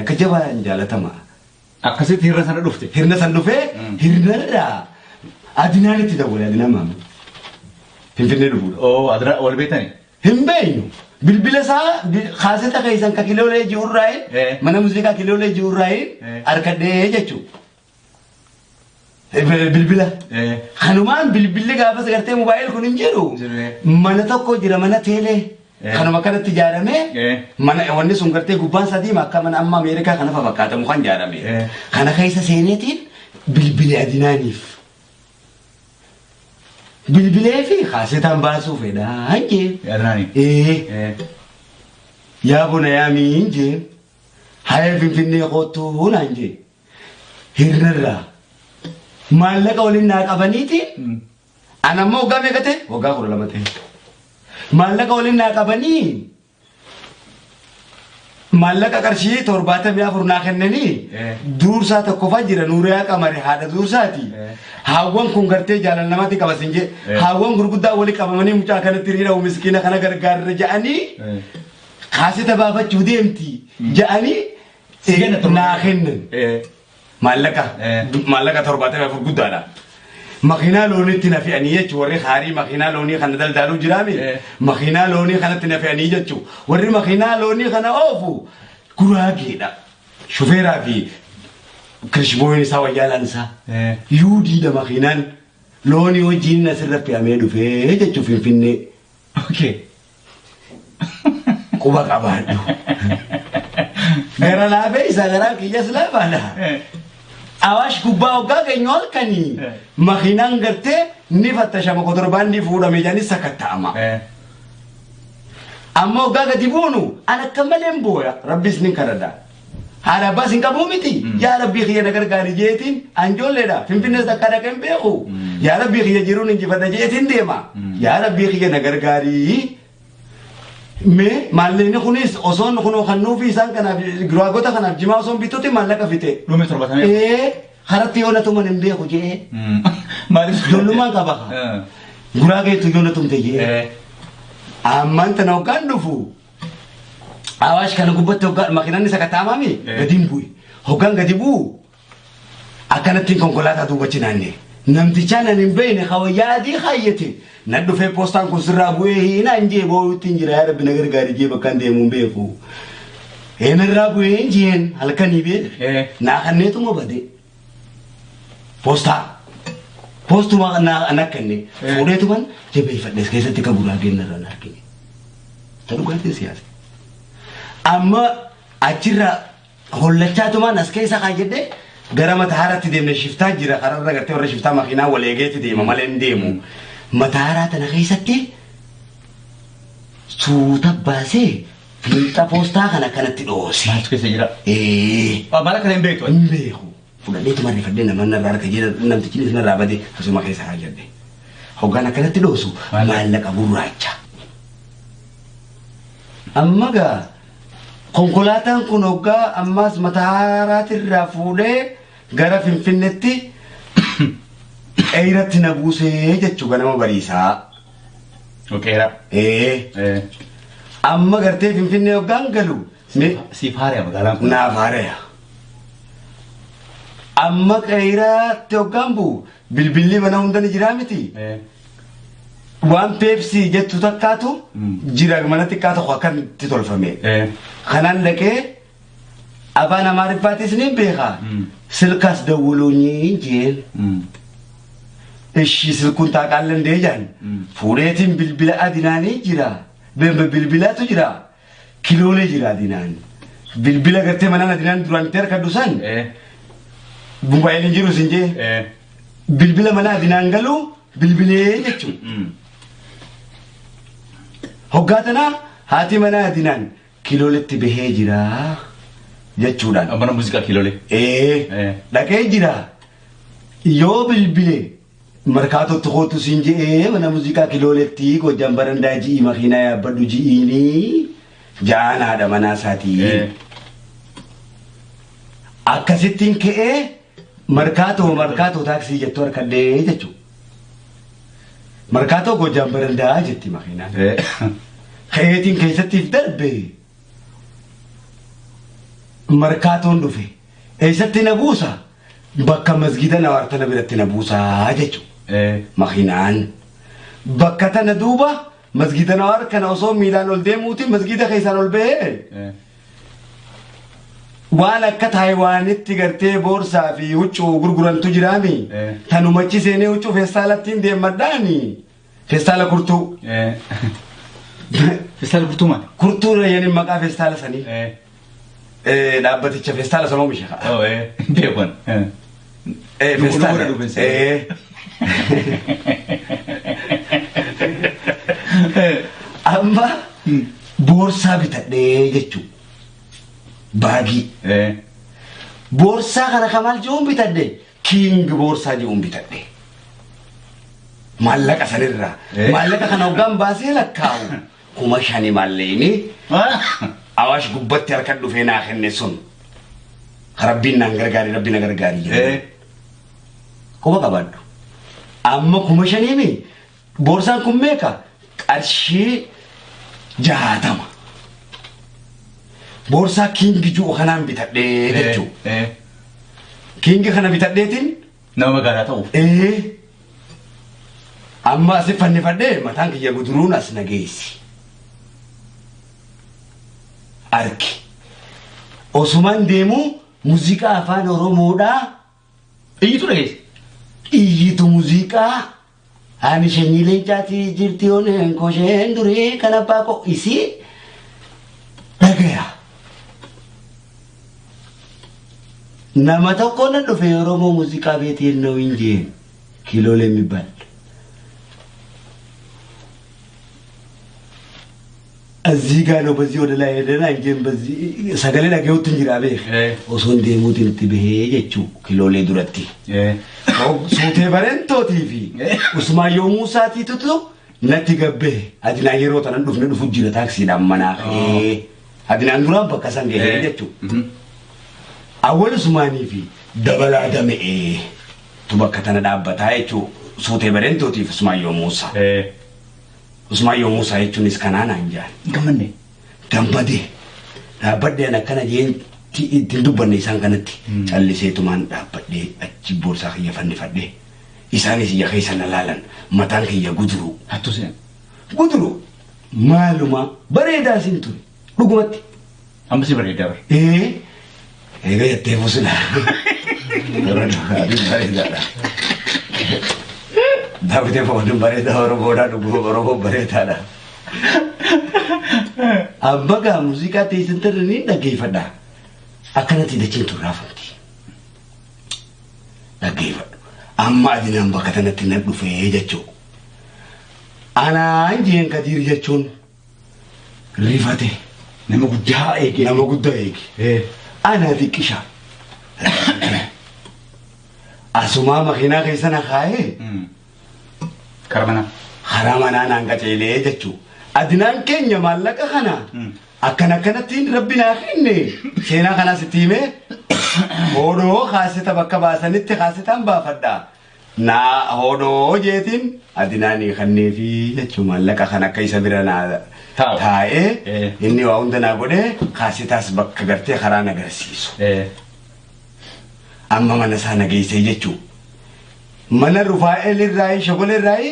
Akka jabaan jaalatama. Akkasitti hirna sana dhufte. Hirna san dhufee hirnarraa Adinaan itti dawwale Adinaan Maammed. Finfinnee dhufuudha. Oo adira wal beektani? Hin beeknu. Bilbila isaa kaaseta keessan ka kiloolee ji'urraayin mana muuziqaa kiloolee ji'urraayin harkadhee jechuudha. Bilbila. Kanumaan bilbilli gaafas gartee mobaayil kun hin jiru. Mana tokko jira mana teelee. Kanuma kanatti ijaaramee mana wanni sun gartee gubbaan isaa diimaa akka mana amma Ameerikaa kana fa fakkaatamu kan ijaarame. Kana keessa seeneetiin bilbile Adinaaniif. Bilbilee fi kaasetaan baasuu fedhaa jeen. Adinaaniif. Ee. Yaa buna yaamiin jeen. Haya Finfinnee koottuu naan jee. Hirnarraa. Maallaqa waliin naa qabaniitiin ana ammoo waggaa meeqa ta'e? Waggaa 12 ta'e. Maallaqa waliin naa qabanii maallaqa qarshii 74 naa kennanii duursaa tokkoffaa jira Nuuriyaa Qamari haadha duursaati. Haawwan kun gartee jaalala namatti qaba sin jee. Haawwan gurguddaa wali qabamanii mucaa kanatti riidhamu miskiina kana gargaarra ja'anii kaaseta baafachuu deemti ja'anii naa kennan. Maallaqa maallaqa 74 guddaadha. Makiinaa loonitti na fe'anii jechuun warri haarii makiinaa loonii kana daldaaluu jiraami. Makiinaa loonii kanatti na fe'anii jechuun warri makiinaa loonii kana oofu guraageedha. Shufeeraa fi kirishbooyin isaa wayyaalaan isaa. Yuudiidha makiinaan loonii wajjin asirra fe'amee dhufee jechuun Finfinnee. Okay. Quba qabaadhu. Gara laafee isaa garaan kiyyas laafaadha. Awaash gubbaa hoggaa geenyu halkanii makiinaan gartee ni fattashama kotorbaandii fuudhame jedhanii sakatta'ama. Amma hoggaa gadi buunu an akka malee hin booya rabbis nin kadhadha. Haadha abbaas hin qabuu miti. Yaa rabbii kiyya na gargaari jeetiin an ijoolleedha. Finfinnees takka dhaqee hin beeku. Yaa rabbii kiyya jiruun injifadha jeetiin deema. Yaa rabbii kiyya na gargaari. Mee maallaqni kunis osoon kunoo kan nuufi isaan kanaaf guraagota kanaaf jimaa osoon bituuti maallaqa fixe. Dhume torbatamee. Ee karatti yoo na tuman hin beeku jee. Maaliif? Ijoollummaan qaba. Guraageetu yoo na tumte jee. Ammaan tana hoggaan dhufu Awaash kana gubbatti hoggaan makiinaan isa kattaamaami gadi hin bu'e. Hoggaan gadi bu'u akkanattiin konkolaataa duuba cinaanne. Namtichaan ani hin beekne ka wayyaa adii kaayyate na dhufee poostaan kun sirraa bu'ee hiinaan jee boo'utti hin jira yaa rabbi na gargaari jee bakka hin deemu hin beeku. Eenarraa bu'ee hin jeen halkanii beek. Naa kanneetuma bade. Poostaa. Poostuma naa na kenne fuudheetuman jabeeffadhe keessatti ka guraageen narra hin argine. Ta dhugaatiin siyaasa. Amma achirra hollachaatumaan as keessa kaayyadhe gara matahaaratti deemne shiftaa jira kararra gartee warra shiftaa makiinaa wal eegeeti deema malee hin deemu. Matahaaraa tana keessatti suuta baasee fiinxa poostaa kana kanatti dhoose. Maaltu keessa jira? Ee. Maal akka hin beektu? Hin beeku. Fudhadheetuma rifadhee nama narraa harka jira namtichinis narraa bade asuma keessa kaayyadhe. Hoggaan akkanatti dhoosu maallaqa gurraacha. Amma gaa konkolaataan kun hoggaa ammaas mataaraatirraa fuudhee gara Finfinnetti qeeratti na buusee jechuu ganama bariisaa. Qeera. Ee. Amma gartee Finfinnee hoggaan galu. Siif haaraya magaalaan kun. Naaf haaraya. Amma qeeraatti hoggaan bu'u bilbilli mana hunda ni jiraa miti. Waan peepsii jettu takkaatu jira mana xiqqaa tokko akkamitti tolfame. Kanaan dhaqee afaan Amaariffaatis ni beeka. Silkaas dawwuluunyi jeen. Ishii silkuun taaqaan dandee jaan. Fuudheetiin bilbila adinaanii jira. Bilbilaatu jira. Kiloolee jira adinaan. Bilbila gartee manaan adinaan duraan itti harkadhu san. Mobaayiliin jiru sin jee. Bilbila mana adinaan galuu bilbilee jechuudha. Hoggaa tanaa haati mana adinaan kilooletti bahee jira jechuudhaan. Mana muuziqaa kiloolee. Ee dhaqee jira. Yoo bilbile markaatootti kootu siin je'ee mana muuziqaa kilooletti Gojjam barandaa ji'i makiinaa yaabbadhu ji'iinii ja'aan haadha manaa isaatii. Akkasittiin ka'ee markaatoo markaatoo taaksii jettu harkadhee jechuudha. Markaatoo Gojjam barandaa jetti makiinaan. Ka'eetiin keessattiif darbe. Markaatoon dhufe. Eessatti na buusa? Bakka masgida Nawaar tana biratti na buusaa jechuudha. Makiinaan. Bakka tana duuba masgida Nawaar kana osoo miilaan ol deemuuti masgida keessaan ol bahee. Waan akka Taayiwaanitti gartee boorsaa fi huccuu gurgurantu jiraami. Tanumachi seenee huccuu feestaalattiin deemadhaani. Feestaala kurtuu. Feestaala kurtuu maali? Kurtuu yani maqaa feestaala sanii. Dhaabbaticha feestaala sana oomisha. Beekan. Feestaala. Amma boorsaa bitadhee jechuudha. Baagii. Boorsaa kana kamaal jiruun bitadhe King boorsaa jiruun bitadhe. Maallaqa sanirraa. Maallaqa kana hoggaan baasee lakkaa'u 5,000 maalleeni. Awaash gubbatti harka dhufee naa kenne sun. Rabbiin naan gargaari rabbi na gargaari jedhe. Quba qabaadhu. Amma 5,000 boorsaan kun meeqa? Qarshii 60. Boorsaa King jiru kanaan bitadhee jechuudha. King kana bitadheetiin. Nama magaalaa ta'uuf. Amma asi fannifadhee mataan kiyya guduruun as na geessi. Arki. Osumaan deemu muuziqaa afaan Oromoodhaa. Iyyitu dhageesse. Iyyitu muuziqaa. Ani shanyii leencaatii jirti oneen kosheen durii kan abbaa koo isii dhagaya. Nama tokko na dhufe Oromoo muuziqaa beetiin ነው እንጂ ኪሎሌ የሚባል እዚህ ጋር ነው። በዚህ ወደ ላይ ሄደና እንጂን በዚህ ሰገሌ dhagayuutti hin jira beek. Osoo hin deemuutiin itti bahee jechuu kiloolee duratti. Suutee bareentootii fi Usmaayyoo Muusaatiitutu natti gabbee. Adinaan yeroo tanan dhufne dhufu jira taaksiidhaan manaa ka'ee. Adinaan duraan bakka san gahee jechuu. Awwal Usmaanii fi dabalaa dama'ee tu bakka tana dhaabbataa jechuu suutee bareentootii fi Usmaayyoo Muusaa. Usmaayyoo Muusaa jechuunis kanaan aan jaan. Gammanne. Gammadee. Dhaabbadheen akkana jeen ittiin dubbanne isaan kanatti. Calliseetumaan dhaabbadhee achi boorsaa kiyya fannifadhee. Isaanis ija keessa na laalan mataan kiyya guduruu. Hattuu seen. Guduruu. Maaluma bareedaa siin ture. Dhugumatti. Amma si bareedaa bara. Egaa jettee fuusila. Bareedaadha. Daawwitee foon bareedaa Oromoodhaa dhuguma Oromoo bareedaadha. Amma gaa muuziqaa teessan tarree ni dhaggeeffadha. Akkanatti dachiin turraafamti. Dhaggeeffadhu. Amma adinaan bakka tanatti na dhufee jechuudha. Anaan jeen Kadiir jechuun rifate. Nama guddaa eege. Nama guddaa eege. Ana xiqqisha. Asumaa makiinaa keessa na kaa'ee. Karaa manaa. Karaa manaa naan qaceelee jechuudha. Adinaan keenya maallaqa kana akkana akkanattiin rabbi naa kenne seenaa kanaas itti himee hodhoo kaaseta bakka baasanitti kaasetaan baafadha. Naa hodhoo jeetiin adinaanii kanneefi jechuun maallaqa kan akka isa bira naa taa'ee inni waa hunda naa godhee kaasetaas bakka gartee karaa na agarsiisu. Amma mana isaa na geessee jechuudha. Mana Rufaa'el irraayi Shogol irraayi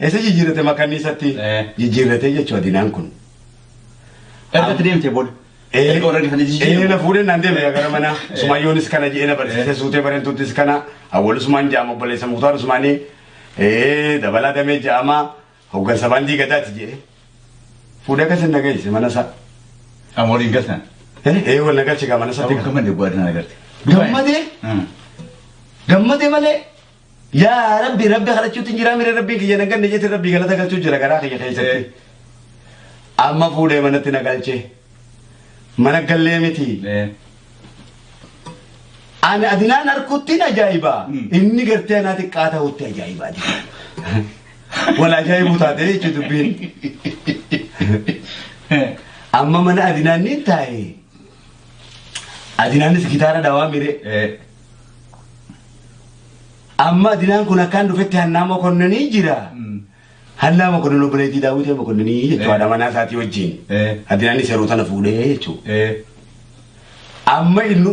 eessa jijjiirrate makanniisatti jijjiirrate jechuudha adinaan kun. Erga deemtee booda. Erga warra dhufanii jijjiirrate. Na fuudhee naan deeme gara mana. Sumayyoonis kana jedhee na barsiise suutee bareentuttis kana Awwal Usmaan jedhama obboleessa Muktaar Usmaanii dabalaa damee jedhama hooggansa baandii gadaati jedhee. Fuudhee akkasin na geesse mana isaa. Amma waliin galtan. Wal na galche gaa mana isaatti. Gammadee bu'aa adinaan agarte. Gammadee. Gammadee malee. Yaa Rabbi Rabbi kadhachuutti hin jiraa mire Rabbiin kiyya na ganne jetti Rabbi galata galchuu jira garaa kiyya keessatti. Amma fuudhee manatti na galche. Mana gallee miti. Ani adinaan harkuttiin ajaa'iba. Inni gartee anaa xiqqaa ta'utti ajaa'iba. Wal ajaa'ibuu taate jechuudha dubbiin. Amma mana adinaan ni taa'e. Adinaanis gitaara dawaa mire. Amma adinaan kun akkaan dhufetti hannaa mokonninii jira. Hannaa mokonnin obboleettii daawwitee mokonninii jechuudha manaa isaatii wajjin. Adinaanis yeroo tana fuudhee jechuudha. Amma inni